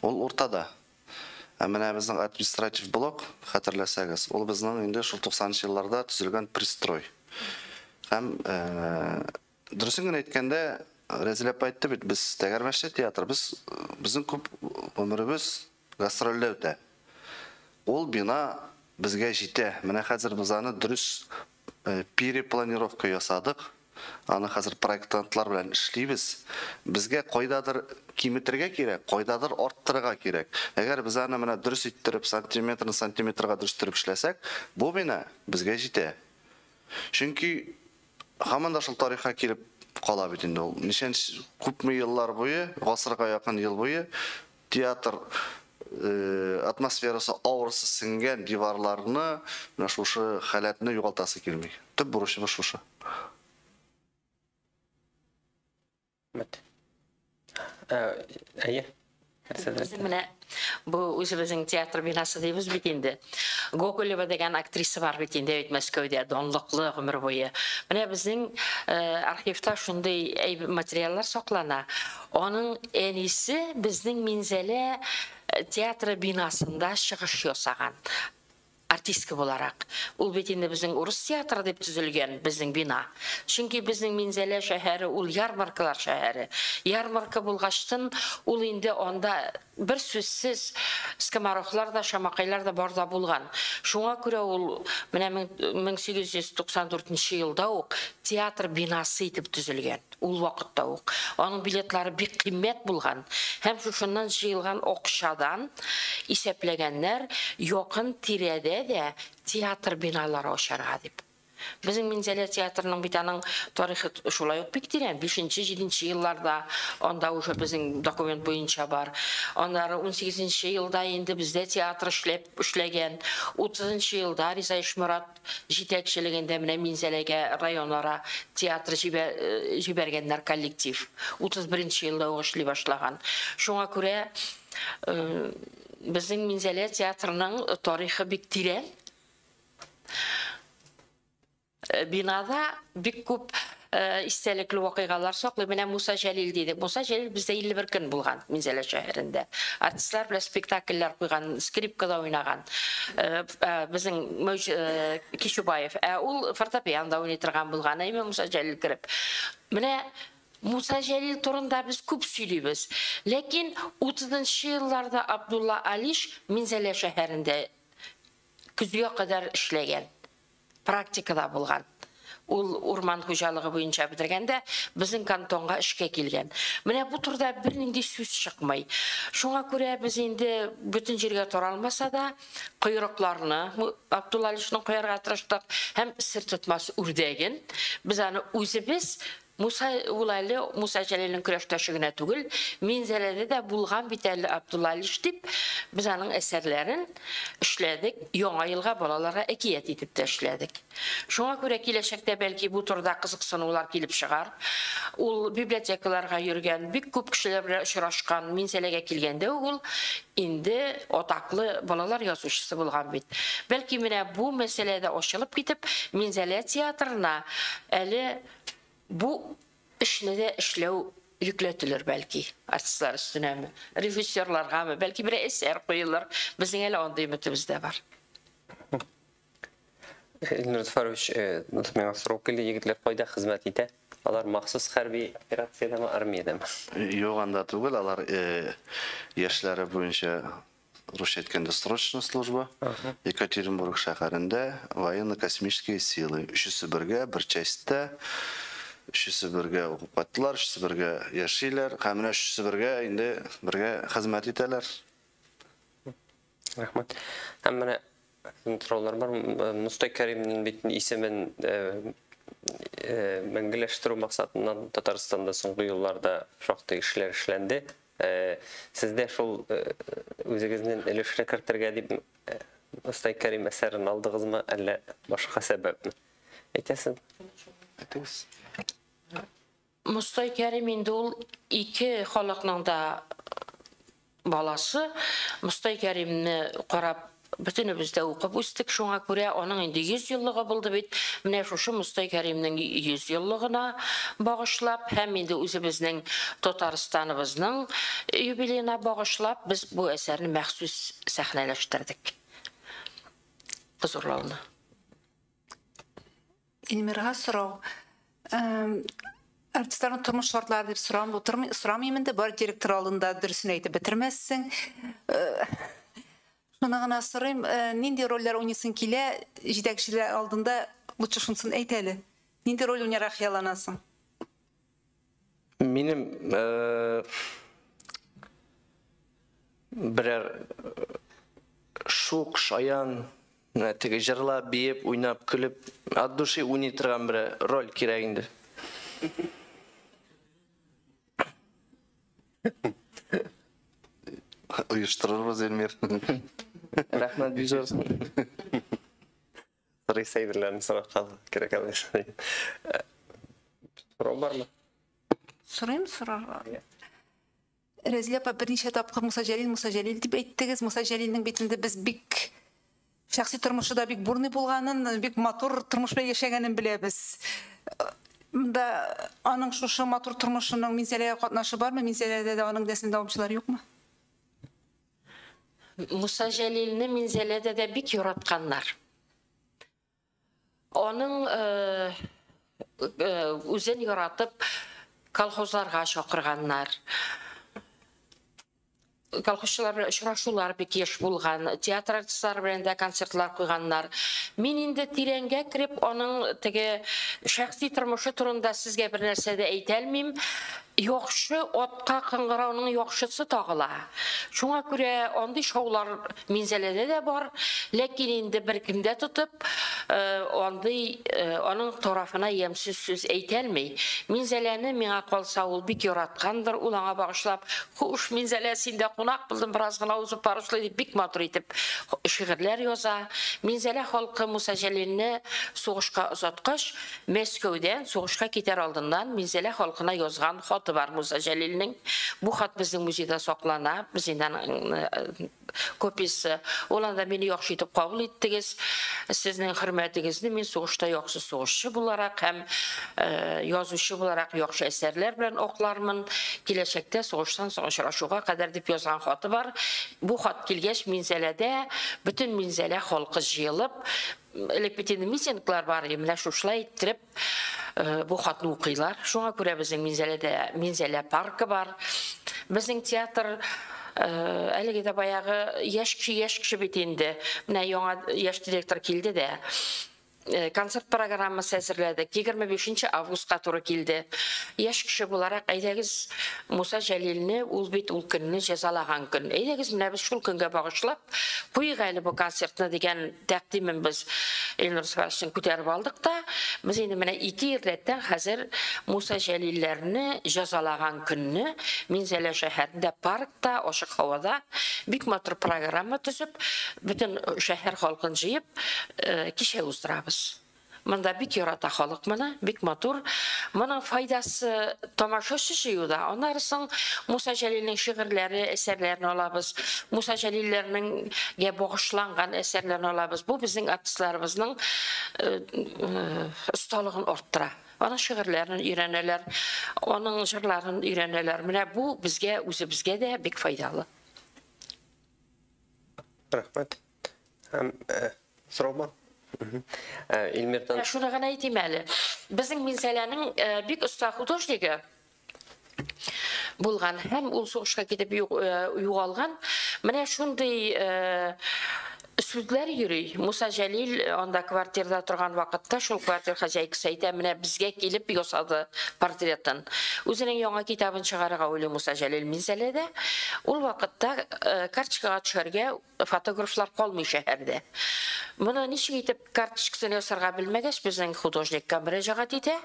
Ул уртада. Ә менә безнең административ блок, хәтерләсәгез, ул безнең инде шул 90 елларда төзелгән пристрой. Һәм дөресен генә әйткәндә, Рәзилә апа әйтте бит, без тәгәрмәчле театр, безнең күп гомеребез гастрольдә үтә. Ул бина безгә җитә. Менә хәзер без аны дөрес перепланировка ясадык. Аны хәзер проектантлар белән эшлибез. Безгә кайдадыр киметергә кирәк, кайдадыр арттырырга кирәк. Әгәр без аны менә дөрес иттереп, сантиметрны сантиметрга дөрес иттереп эшләсәк, бу бина безгә җитә. Чөнки һаман да шул тарихка килеп кала бит инде ул. Ничәнче күпме еллар буе, гасырга якын ел буе театр атмосферасы авырсы сеңгән диварларны, менә шушы халәтне югалтасы килми. Төп бурычыбыз шушы. Әйе. Менә бу үзебезнең театр бинасы дибез бит инде. Гоголева дигән актриса бар бит инде бит Мәскәүдә, данлыклы гомер буе. Менә безнең архивта шундый материаллар саклана. Аның әнисе безнең Минзәлә театры бинасында чыгыш ясаган артистка буларак. Ул бит инде безнең урыс театры дип төзелгән безнең бина. Чөнки безнең Минзәлә шәһәре ул ярмаркалар шәһәре. Ярмарка булгачтын ул инде анда бер сүзсез скоморохлар да, шамакайлар да бар да булган. Шуңа күрә ул менә 1894 елда ук театр бинасы итеп төзелгән. Ул вакытта ук. Аның билетлары бик кыйммәт булган. Һәм шушыннан җыелган акчадан исәпләгәннәр якын тирәдә дә театр биналары ачарга дип. Безнең Минзәлә театрының бит аның тарихы шулай ук бик тирән. 5-7 елларда анда уже безнең документ буенча бар. Аннары 18 елда инде бездә театр эшләгән. 30 елда Риза Ишморат җитәкчелегендә менә Минзәләгә районара театр җибәргәннәр коллектив. 31 елда ук эшли башлаган. Шуңа күрә безнең Минзәлә театрының тарихы бик тирән. Бинада бик күп Истәлекле вакыйгалар саклый. Менә Муса Җәлил дидек. Муса Җәлил бездә 51 көн булган Минзәлә шәһәрендә. Артистлар белән спектакльләр куйган, скрипкада уйнаган. Безнең Кичубаев, ә ул фортепиано уйный торган булган. Әйме Муса Җәлил кереп. Менә Муса Җәлил турында без күп сөйлибез. Ләкин 30 елларда Абдулла Алиш Минзәлә шәһәрендә көзгә кадәр эшләгән, практикада булган. Ул урман хуҗалыгы буенча бетергәндә безнең кантонга эшкә килгән. Менә бу турыда бернинди сүз чыкмый. Шуңа күрә без инде бөтен җиргә таралмаса да, койрыкларны Абдулла Алишның куярга тырыштык һәм сер тотмас үрдәген без аны үзебез Муса ул әле Муса Җәлилнең көрәштәше генә түгел, Минзәләдә дә булган бит әле Абдулла Алиш дип, без аның әсәрләрен эшләдек, Яңа елга балаларга әкият итеп тә эшләдек. Шуңа күрә киләчәктә бәлки бу турыда кызыксынулар килеп чыгар. Ул библиотекаларга йөргән, бик күп кешеләр белән очрашкан. Минзәләгә килгәндә ул инде атаклы балалар язучысы булган бит. Бәлки менә бу мәсьәләдә ачылып китеп, Минзәлә театрына әле бу эшне дә эшләү йөкләтелер бәлки артистлар өстенәме, режиссерларгамы, бәлки бер әсәр куелыр. Безнең әле андый өметебез дә бар. Илнур Зөфәрович, миңа сорау килде, егетләр кайда хезмәт итә? Алар махсус хәрби операциядәме, армиядәме? Юк, анда түгел, алар яшьләре буенча, русча әйткәндә, срочная служба. Екатеринбург шәһәрендә военно-космические силы. Өчесе бергә, бер частьтә. Өчесе бергә укып кайттылар, өчесе бергә яшиләр, һәм менә өчесе бергә инде бергә хезмәт итәләр. Рәхмәт. Һәм менә сораулар бар. Мостай Кәримнең бит исемен мәңгеләштерү максатыннан Татарстанда соңгы елларда шактый эшләр эшләнде. Сездә шул үзегезнең өлешне кертергә дип Мостай Кәрим әсәрен алдыгызмы, әллә башка сәбәпме? Әйтәсең? Әйтегез. Мостай Кәрим инде ул ике халыкның да баласы. Мостай Кәримне карап бөтенебез дә укып үстек, шуңа күрә аның инде 100 еллыгы булды бит. Менә шушы Мостай Кәримнең 100 еллыгына багышлап һәм инде үзебезнең Татарстаныбызның юбилеена багышлап без бу әсәрне махсус сәхнәләштердек. Хозурлауны. Эльмирга сорау. Артистларның тормыш шартлары дип сорамыйм инде, бар директор алдында дөресен әйтеп бетермәссең. Шуны гына сорыйм, нинди рольләр уйныйсың килә, җитәкчеләр алдында лучше шунысын әйт әле. Нинди роль уйнарга хыялланасың? Минем берәр шук, шаян, теге җырлап, биеп, уйнап, көлеп, от души уйный торган бер роль кирәк инде. Оештырырбыз, Эльмир. Рәхмәт, бик зур. Сорыйсы әйберләрне сорап калырга кирәк әле. Сорау бармы? Сорыйм, сорарга. Рәзилә апа, берничә тапкыр Муса Җәлил, Муса Җәлил дип әйттегез. Муса Җәлилнең бит инде без бик шәхси тормышы да бик бурный булганын, бик матур тормыш белән яшәгәнен беләбез. Монда аның шушы матур тормышының Минзәләгә катнашы бармы? Минзәләдә дә аның нәселен дәвамчылары юкмы? Муса Җәлилне Минзәләдә дә бик яратканнар. Аның үзен яратып колхозларга чакырганнар. Колхозчылар белән очрашулар бик еш булган, театр артистлары белән дә концертлар куйганнар. Мин инде тирәнгә кереп, аның теге шәхси тормышы турында сезгә бер нәрсә дә әйтә алмыйм. Яхшы атка кыңгырауның яхшысы тагыла. Шуңа күрә андый шаулар Минзәләдә дә бар, ләкин инде бер кемдә тотып, андый аның тарафына ямьсез сүз әйтә алмый. Минзәләне миңа калса ул бик яраткандыр, ул аңа багышлап, "Хуш, Минзәлә, синдә кунак булдым, бераз гына узып барышлый" дип бик матур итеп шигырьләр яза. Минзәлә халкы Муса Җәлилне сугышка озаткач, Мәскәүдән сугышка китәр алдыннан Минзәлә халкына язган хат хаты бар Муса Җәлилнең. Бу хат безнең музейда саклана, без инде аның копиясе. Ул анда мине яхшы итеп кабул иттегез. Сезнең хөрмәтегезне мин сугышта яхшы сугышчы буларак һәм язучы буларак яхшы әсәрләр белән аклармын. Киләчәктә сугыштан соң очрашуга кадәр дип язган хаты бар. Бу хат килгәч Минзәләдә бөтен Минзәлә халкы җыелып, элек бит инде митинглар бар, менә шушылай иттереп бу хатны укыйлар. Шуңа күрә безнең Минзәләдә Минзәлә паркы бар. Безнең театр әлеге дә баягы яшь кеше бит инде. Менә яңа яшь директор килде дә концерт программасы әзерләдек. 25 августка туры килде. Яшь кеше буларак, әйдәгез Муса Җәлилне, ул бит ул көнне җәзалаган көн. Әйдәгез менә без шул көнгә багышлап куйык әле бу концертны дигән тәкъдимен без Илнур Сәфәровичтан күтәреп алдык та, без инде менә 2 ел рәттән хәзер Муса Җәлилләрне җәзалаган көнне Минзәлә шәһәрендә паркта, ачык һавада бик матур программа төзеп, бөтен шәһәр халкын җыеп, кичә уздырабыз. Монда бик ярата халык моны, бик матур. Моның файдасы тамашачы җыюда. Аннары соң Муса Җәлилнең шигырьләре, әсәрләрен алабыз. Муса Җәлилләрнең багышланган әсәрләрен алабыз. Бу безнең артистларыбызның осталыгын арттыра. Аның шигырьләрен өйрәнәләр, аның җырларын өйрәнәләр. Менә бу безгә, үзебезгә дә бик файдалы. Рәхмәт. Һәм сорау бар? Илмирдан. Шуны гына әйтим әле. Безнең Минзәләнең бик оста художнигы булган һәм ул сугышка китеп югалган. Менә шундый сүзләр йөри. Муса Җәлил анда квартирада торган вакытта шул квартир хозяйкасы әйтә, менә безгә килеп ясады портретын. Үзенең яңа китабын чыгарырга уйлый Муса Җәлил Минзәләдә. Ул вакытта карточкага төшәргә фотографлар калмый шәһәрдә. Моны ничек итеп карточкасын ясарга белмәгәч, безнең художникка мөрәҗәгать итә.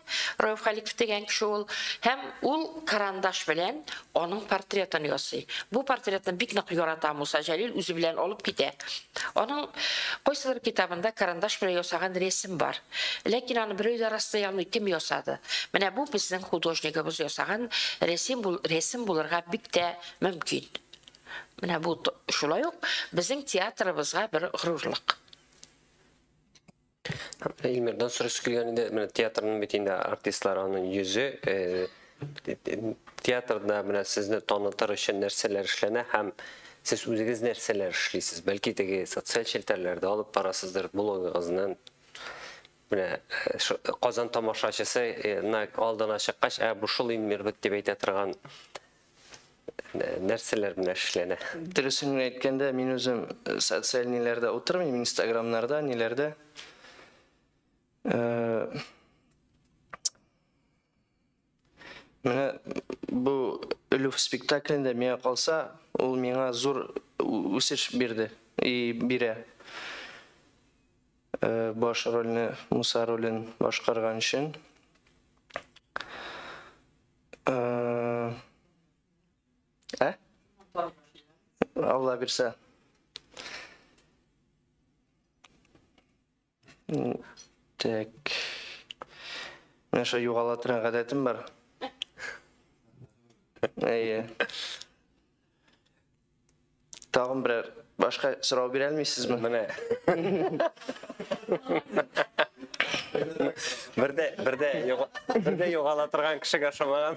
Раиф Халиков дигән кеше ул. Һәм ул карандаш белән аның портретын ясый. Бу портретны бик нык ярата Муса Җәлил, үзе белән алып китә. Аның кайсыдыр китабында карандаш белән ясаган рәсем бар. Ләкин аны берәү дә раслый алмый, кем ясады. Менә бу безнең художнигыбыз ясаган рәсем, рәсем булырга бик тә мөмкин. Менә бу шулай ук безнең театрыбызга бер горурлык. Илмирдан сорасы килгән иде, менә театрның бит инде артистлар аның йөзе, театрда менә сезне танытыр өчен нәрсәләр эшләнә һәм сез үзегез нәрсәләр эшлисез? Бәлки теге социаль челтәрләрдә алып барасыздыр блогыгызны. Менә Казан тамашачысы алдына чыккач, ә бу шул Илмир бит дип әйтә торган нәрсәләр менә эшләнә. Дөресен генә әйткәндә, мин үзем социаль ниләрдә утырмыйм, инстаграмнарда, ниләрдә. Менә бу Өлүф спектаклендә миңа калса, ул миңа зур үсеш бирде и бирә. Баш рольне, Муса ролен башкарган өчен. Алла бирсә. Так. Менә шул югала торган гадәтем бар. Әйе. Тагын берәр башка сорау бирә алмыйсызмы? Менә. Бердә югала торган кешегә ошамаган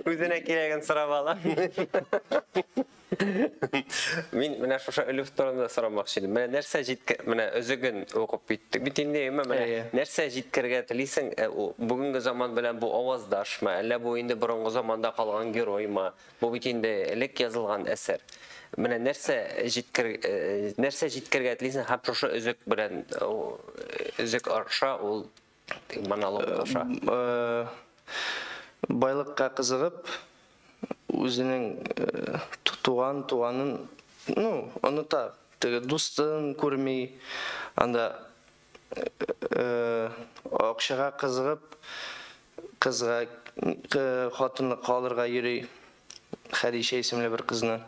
үзенә кирәген сорап ала. Мин менә шушы Өлүф турында сорамакчы идем. Менә нәрсә җиткер, менә өзеген укып киттек. Бит инде, менә нәрсә җиткергә телисең? Бүгенге заман белән бу аваздашмы, әллә бу инде борынгы заманда калган героймы? Бу бит инде элек язылган әсәр. Менә нәрсә җиткергә телисең һәм шушы өзек белән, өзек аша ул монолог аша. Байлыкка кызыгып, үзенең туганын, ну, оныта, теге дустын күрми, анда акчага кызыгып, кызга хатынлыкка алырга йөри, Хәдичә исемле бер кызны.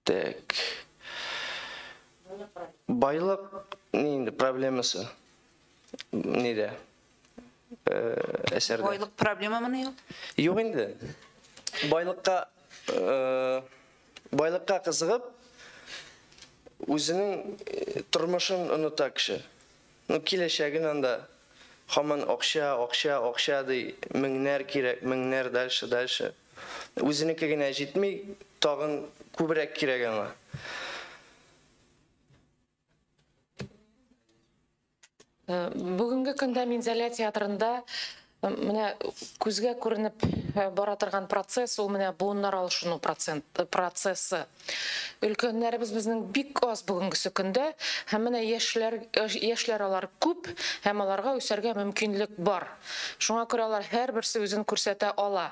Так. Байлык ни инде проблемасы нидә әсәрдә. Байлык проблемамыни ул? Юк инде. Байлыкка кызыгып, үзенең тормышын оныта кеше. Ну, киләчәген анда һаман акча, акча, акча ди, меңнәр кирәк, меңнәр, дальше, дальше. Үзенеке генә җитми, тагын күбрәк кирәк аңа. Бүгенге көндә Минзәлә театрында менә күзгә күренеп бара торган процесс, ул менә буыннар алышыну процессы. Өлкәннәребез безнең бик аз бүгенгесе көндә, һәм менә яшьләр алар күп, һәм аларга үсәргә мөмкинлек бар. Шуңа күрә алар һәрберсе үзен күрсәтә ала.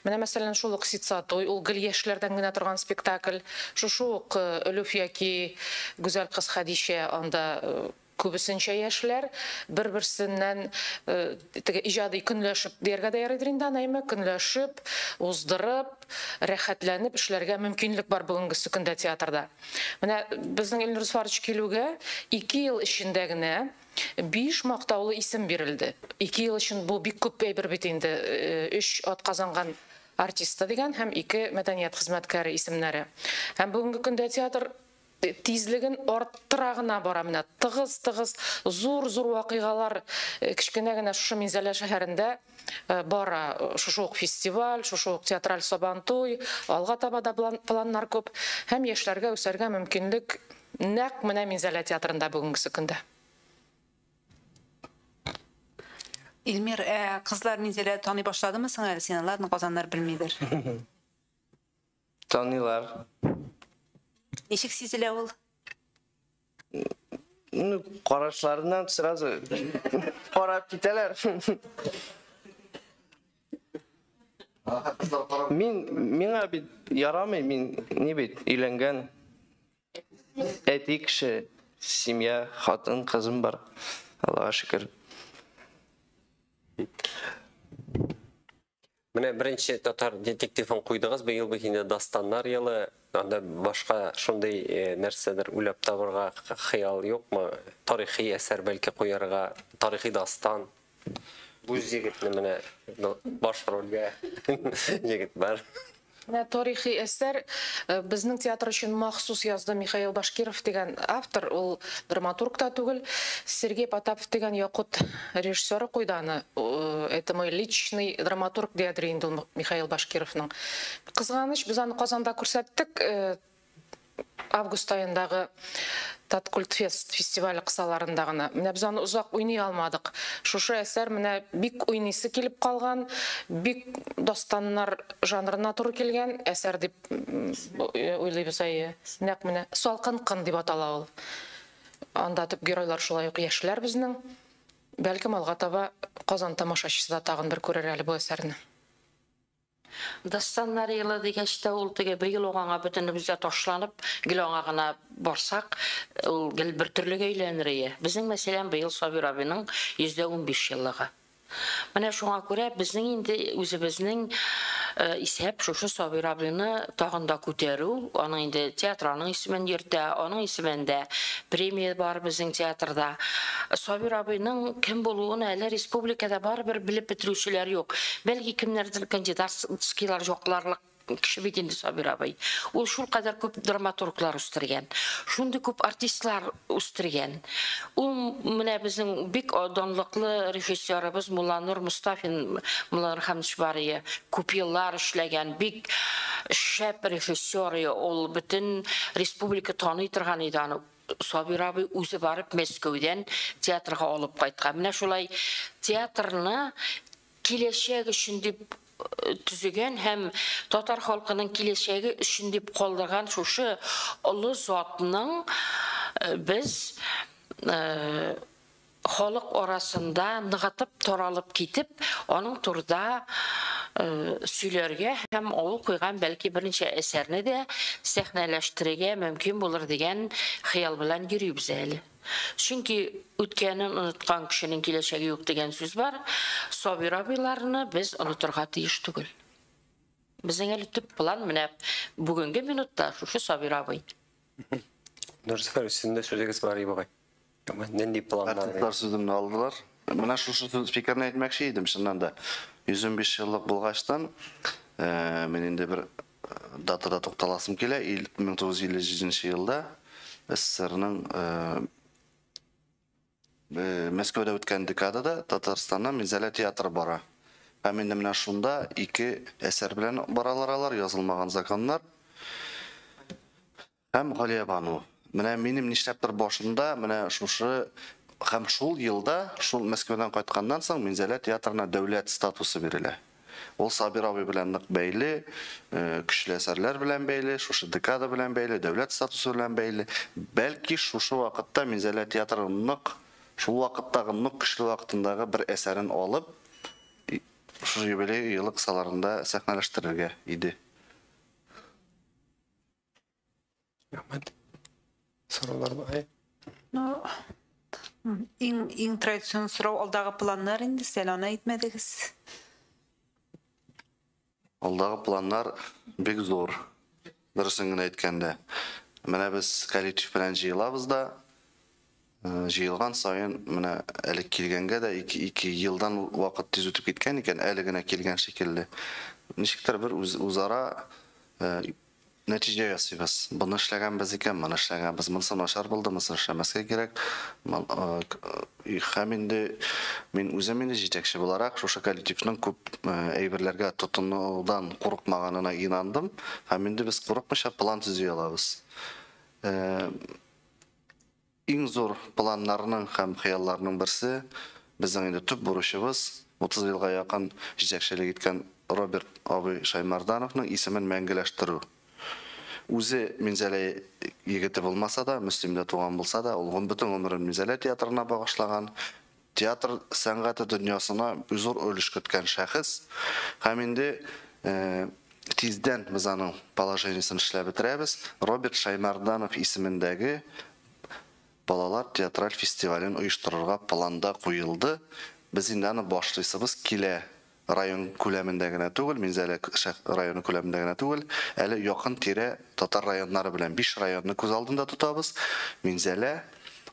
Менә мәсәлән шул ук Ситса туй, ул гел яшьләрдән генә торган спектакль. Шушы ук Өлүф яки Гүзәл кыз Хәдичә, анда күбесенчә яшьләр бер-берсеннән теге иҗади көнләшеп дияргә дә ярыйдыр инде, әйме, көнләшеп, уздырып, рәхәтләнеп эшләргә мөмкинлек бар бүгенгесе көндә театрда. Менә безнең Илнур Зөфәрович килүгә 2 ел эчендә генә 5 мактаулы исем бирелде. 2 ел өчен бу бик күп әйбер бит инде. 3 ат казанган артисты дигән һәм 2 мәдәният хезмәткәре исемнәре. Һәм бүгенге көндә театр тизлеген арттыра гына бара. Менә тыгыз-тыгыз, зур-зур вакыйгалар кечкенә генә шушы Минзәлә шәһәрендә бара. Шушы ук фестиваль, шушы ук театраль сабантуй, алга таба да планнар күп. Һәм яшьләргә үсәргә мөмкинлек нәкъ менә Минзәлә театрында бүгенгесе көндә. Илмир, кызлар Минзәлә таный башладымы соң әле? Син аларны Казаннар белмидер. Таныйлар. Ничек сизелә ул? Ну, карашларыннан сразу карап китәләр. Мин, миңа бит ярамый, мин ни бит, өйләнгән әти кеше, семья, хатын, кызым бар. Аллага шөкер. Менә беренче татар детективын куйдыгыз, быел бит инде дастаннар елы, анда башка шундый нәрсәдер уйлап табырга хыял юкмы? Тарихи әсәр бәлки куярга, тарихи дастан. Бүз егетне менә баш рольгә егет бар. Менә тарихи әсәр безнең театр өчен махсус язды Михаил Башкиров дигән автор, ул драматург та түгел. Сергей Потапов дигән якут режиссеры куйды аны. Это мой личный драматург диядер инде ул Михаил Башкировның. Кызганыч, без аны Казанда күрсәттек. Август айындагы Таткультфест фестивале кысаларында гына. Менә без аны озак уйный алмадык. Шушы әсәр менә бик уйныйсы килеп калган, бик дастаннар жанрына туры килгән әсәр дип уйлыйбыз. Әйе, нәкъ менә Салкын кын дип атала ул. Анда төп геройлар шулай ук яшьләр безнең. Бәлкем алга таба Казан тамашачысы да тагын бер күрер әле бу әсәрне. Дастаннар елы дигәч тә ул теге быел ук аңа бөтенебез дә ташланып, гел аңа гына барсак, ул гел бер төрлегә әйләнер ие. Безнең, мәсәлән, быел Сабир абыйның 115 еллыгы. Менә шуңа күрә безнең инде үзебезнең исәп шушы Сабир абыйны тагын да күтәрү, аның инде театр аның исемен йөртә, аның исемендә премия бар безнең театрда. Сабир абыйның кем булуын әле республикада барыбер белеп бетерүчеләр юк. Бәлки кемнәрдер кандидатскийлар жокларлык кеше бит инде Сабир абый. Ул шул кадәр күп драматурглар үстергән, шундый күп артистлар үстергән. Ул менә безнең бик данлыклы режиссерыбыз Мулланур Мустафин, Мулланур Хәмдишбария күп еллар эшләгән, бик шәп режиссер, ул бөтен республика таный торган иде аны. Сабир абый үзе барып Мәскәүдән театрга алып кайткан. Менә шулай театрны киләчәк өчен дип төзегән һәм татар халкының киләчәге өчен дип калдырган шушы олы затның без халык арасында ныгытып таралып китеп, аның турыда сөйләргә һәм ул куйган бәлки берничә әсәрне дә сәхнәләштерергә мөмкин булыр дигән хыял белән йөрибез әле. Чөнки үткәнен оныткан кешенең киләчәге юк дигән сүз бар. Сабир абыйларны без онытырга тиеш түгел. Безнең әле төп план менә бүгенге минутта шушы Сабир абый. Нурзөфәр, сезнең дә сүзегез бар, бугай. Нинди планнар? Артистлар сүземне алдылар. Менә шушы фикерне әйтмәкче идем, чыннан да. 115 еллык булгачтан, мин инде бер датада тукталасым килә. 1957 елда СССРның Мәскәүдә үткән декадада Татарстаннан Минзәлә театры бара. Һәм инде менә шунда ике әсәр белән баралар алар, язылмаган законнар һәм Галиябану. Менә минем нишләптер башымда менә шушы һәм шул елда, шул Мәскәүдән кайтканнан соң Минзәлә театрына дәүләт статусы бирелә. Ул Сабир абый белән нык бәйле, көчле әсәрләр белән бәйле, шушы декада белән бәйле, дәүләт статусы белән бәйле. Бәлки шушы вакытта Минзәлә театры нык, шул вакыттагы нык көчле вакытындагы бер әсәрен алып, шушы юбилей елы кысаларында сәхнәләштерергә иде. Рәхмәт. Сораулар бар. Ну, иң традицион сорау алдагы планнар инде, сез аны әйтмәдегез. Алдагы планнар бик зур. Дөресен генә әйткәндә. Менә без коллектив белән җыелабыз да, җыелган саен менә әле килгәнгә дә ике елдан вакыт тиз үтеп киткән икән, әле генә килгән шикелле. Ничектер бер үзара нәтиҗә ясыйбыз. Моны эшләгәнбез икән, моны эшләгәнбез. Монысы начар булды, монысын эшләмәскә кирәк. Һәм инде мин үзем инде җитәкче буларак шушы коллективның күп әйберләргә тотынудан курыкмаганына инандым. Һәм инде без курыкмыйча план төзи алабыз. Иң зур планнарның һәм хыялларның берсе безнең инде төп бурычыбыз 30 елга якын җитәкчелек иткән Роберт абый Шаймардановның исемен мәңгеләштерү. Үзе Минзәлә егете булмаса да, Мөслимдә туган булса да, ул бөтен гомерен Минзәлә театрына багышлаган, театр сәнгате дөньясына зур өлеш керткән шәхес. Һәм инде тиздән без аның положениесен эшләп бетерәбез. Роберт Шаймарданов исемендәге балалар театраль фестивален оештырырга планда куелды. Без инде аны башлыйсыбыз килә. Район күләмендә генә түгел, Минзәлә районы күләмендә генә түгел, әле якын тирә татар районнары белән 5 районны күз алдында тотабыз. Минзәлә,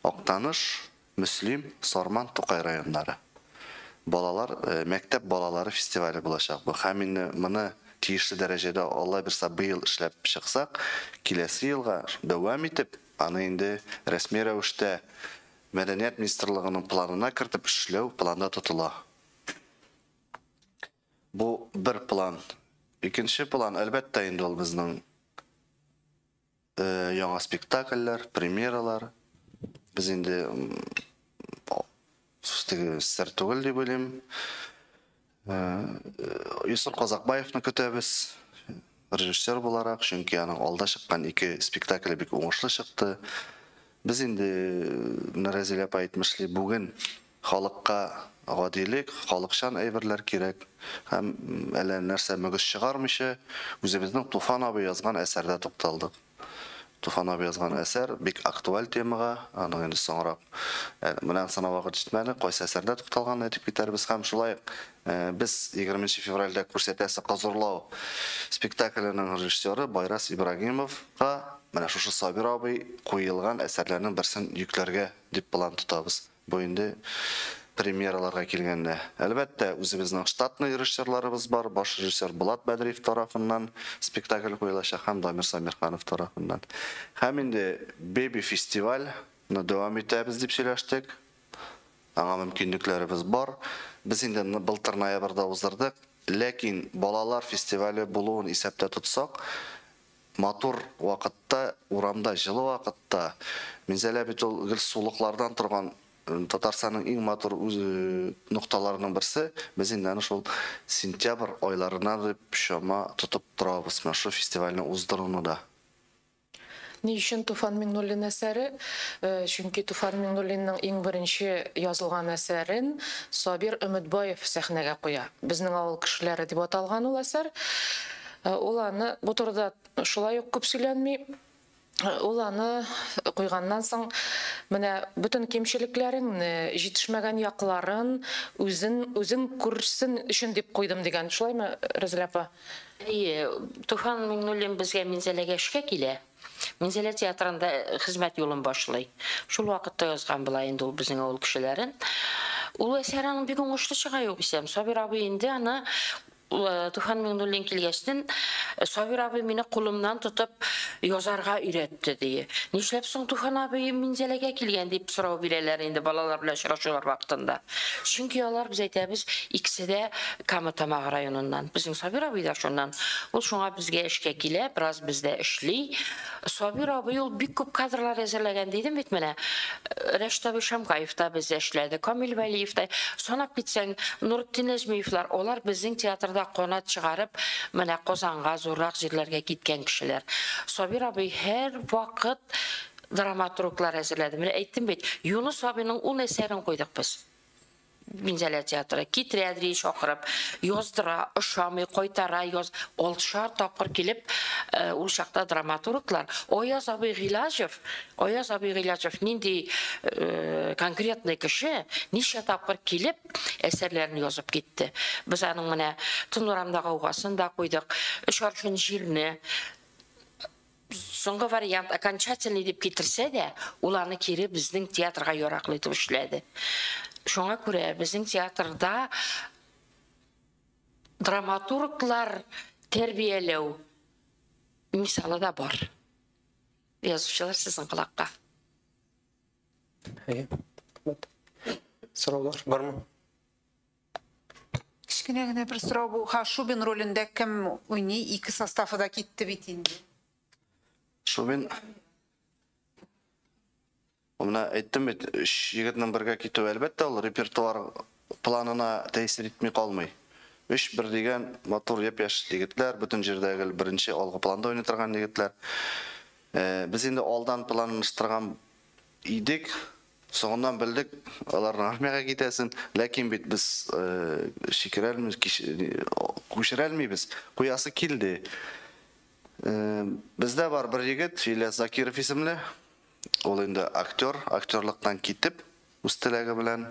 Актаныш, Мөслим, Сарман, Тукай районнары. Балалар, мәктәп балалары фестивале булачак бу. Һәм инде моны тиешле дәрәҗәдә Алла бирсә быел эшләп чыксак, киләсе елга дәвам итеп, аны инде рәсми рәвештә Мәдәният министрлыгының планына кертеп эшләү планда тотыла. Бу бер план. Икенче план, әлбәттә, инде ул безнең яңа спектакльләр, премьералар. Без инде теге сер түгел дип уйлыйм. Юсур Казакбаевны көтәбез режиссер буларак, чөнки аның алда чыккан ике спектакле бик уңышлы чыкты. Без инде Рәзилә апа әйтмешли, бүген халыкка гадилек, халыкчан әйберләр кирәк. Һәм әллә нәрсә мөгез чыгармыйча, үзебезнең Туфан абый язган әсәрдә тукталдык. Туфан абый язган әсәр бик актуаль темага, аның инде соңрак менә ансына вакыт җитмәде, кайсы әсәрдә тукталганын әйтеп китәрбез. Һәм шулай без 20 февральдә күрсәтәсе Козырлау спектакленең режиссеры Байрас Ибрагимовка менә шушы Сабир абый куелган әсәрләрнең берсен йөкләргә дип план тотабыз. Бу инде премьераларга килгәндә. Әлбәттә, үзебезнең штатный режиссерларыбыз бар. Баш режиссер Булат Бәдриев тарафыннан спектакль куелачак һәм Дамир Самирханов тарафыннан. Һәм инде Беби фестивальне дәвам итәбез дип сөйләштек. Аңа мөмкинлекләребез бар. Без инде былтыр ноябрьдә уздырдык. Ләкин балалар фестивале булуын исәптә тотсак, матур вакытта, урамда җылы вакытта, Минзәлә бит ул гел сулыклардан торган Татарстанның иң матур нокталарының берсе. Без инде аны шул сентябрь айларына дип чама тотып торабыз менә шул фестивальне уздыруны да. Ни өчен Туфан Миңнуллин әсәре? Чөнки Туфан Миңнуллинның иң беренче язылган әсәрен Сабир Өметбаев сәхнәгә куя. Безнең авыл кешеләре дип аталган ул әсәр. Ул аны бу турыда шулай ук күп сөйләнми. Ул аны куйганнан соң менә бөтен кимчелекләреңне, җитешмәгән якларын үзең күрсен өчен дип куйдым дигән. Шулаймы, Рәзилә апа? Әйе, Туфан Миңнуллин безгә Минзәләгә эшкә килә. Минзәлә театрында хезмәт юлын башлый. Шул вакытта язган була инде ул безнең авыл кешеләрен. Ул әсәр аның бик уңышлы чыга югыйсә. Сабир абый инде аны Туфан Миңнуллин килгәчтен Сабир абый мине кулымнан тотып язарга өйрәтте ди. Нишләп соң Туфан абый Минзәләгә килгән дип сорау бирәләр инде балалар белән очрашулар вакытында. Чөнки алар, без әйтәбез, икесе дә Кама Тамагы районыннан. Безнең Сабир абый да шуннан. Ул шуңа безгә эшкә килә, бераз бездә эшли. Сабир абый ул бик күп кадрлар әзерләгән дидем бит менә. Рәшит абый Шамкаев та бездә эшләде, Камил Вәлиев та. Санап китсәң, Нуретдин Нәҗмиевлар, алар безнең театрда канат чыгарып, менә Казанга, зуррак җирләргә киткән кешеләр. Сабир абый һәр вакыт драматурглар әзерләде. Менә әйттем бит, Юнус абыйның ун әсәрен куйдык без. Минзәлә театры китерә чакырып, яздыра, ошамый, кайтара, яз, алтышар тапкыр килеп, ул чакта драматурглар. Аяз абый Гыйлаҗев, Аяз абый Гыйлаҗев нинди конкретный кеше, ничә тапкыр килеп, әсәрләрен язып китте. Без аның менә Тын урамда гаугасын да куйдык, Өч аршын җирне, соңгы вариант окончательный дип китерсә дә, ул аны кире безнең театрга яраклы итеп эшләде. Шуңа күрә безнең театрда драматурглар тәрбияләү мисалы да бар. Язучылар сезнең колакка. Әйе. Сораулар бармы? Кечкенә генә бер сорау бу. Ха, Шубин ролендә кем уйный? Ике составы да китте бит инде. Шубин. Менә әйттем бит, өч егетнең бергә китүе, әлбәттә, ул репертуар планына тәэсир итми калмый. Өч бер дигән матур япь-яшь егетләр, бөтен җирдә гел беренче алгы планда уйный торган егетләр. Без инде алдан планлаштырган идек, соңыннан белдек, аларның армиягә китәсен, ләкин бит без шикерәлмибез, күчерәлмибез, куясы килде. Бездә бар бер егет, Ильяс Закиров исемле. Ул инде актер, актерлыктан китеп, үз теләге белән,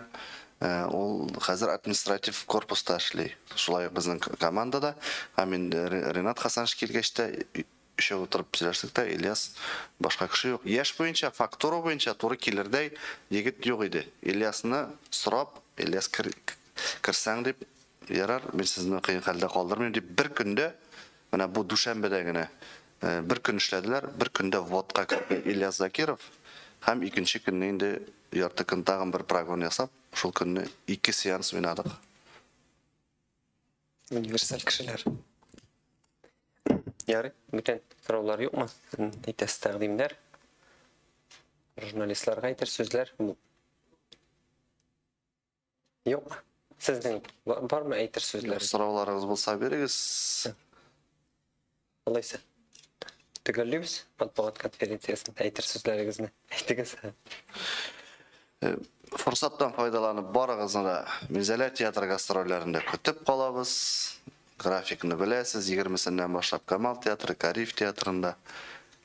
ул хәзер административ корпуста эшли. Шулай ук безнең командада. Һәм инде Ренат Хасанович килгәч тә, өчәү утырып сөйләштек тә, Ильяс башка кеше юк. Яшь буенча, фактура буенча туры килердәй егет юк иде. Ильясны сорап, Ильяс керсәң дип, ярар, мин сезне кыен хәлдә калдырмыйм дип, бер көндә, менә бу дүшәмбедә генә, бер көн эшләделәр, бер көндә вводка керде Ильяс Закиров, һәм икенче көнне инде ярты көн тагын бер прогон ясап, шул көнне ике сеанс уйнадык. Универсаль кешеләр. Ярый, бүтән сораулар юкмы? Әйтәсе тәкъдимнәр? Журналистларга әйтер сүзләр? Юк. Сезнең бармы әйтер сүзләр? Сорауларыгыз булса бирегез. Алайса, төгәллибез матбугат конференциясен. Әйтер сүзләрегезне әйтегез. Форсаттан файдаланып барыгызны да Минзәлә театр гастрольләрендә көтеп калабыз. Графикны беләсез, егермесеннән башлап Камал театры, Кариев театрында,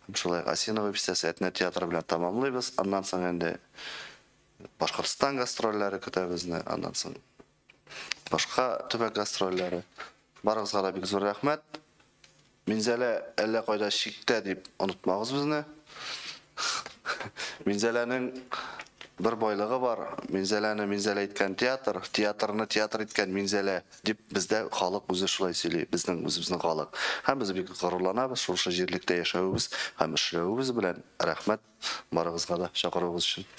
һәм шулай ук Осиново бистәсе Әтнә театры белән тамамлыйбыз. Аннан соң инде Башкортстан гастрольләре көтә безне, аннан соң башка төбәк гастрольләре. Барыгызга да бик зур рәхмәт. Минзәлә әллә кайда чиктә дип онытмагыз безне. Минзәләнең бер байлыгы бар. Минзәләне Минзәлә иткән театр, театрны театр иткән Минзәлә дип бездә халык үзе шулай сөйли, безнең үзебезнең халык. Һәм без бик горурланабыз шушы җирлектә яшәвебез һәм эшләвебез белән. Рәхмәт барыгызга да чакыруыгыз өчен.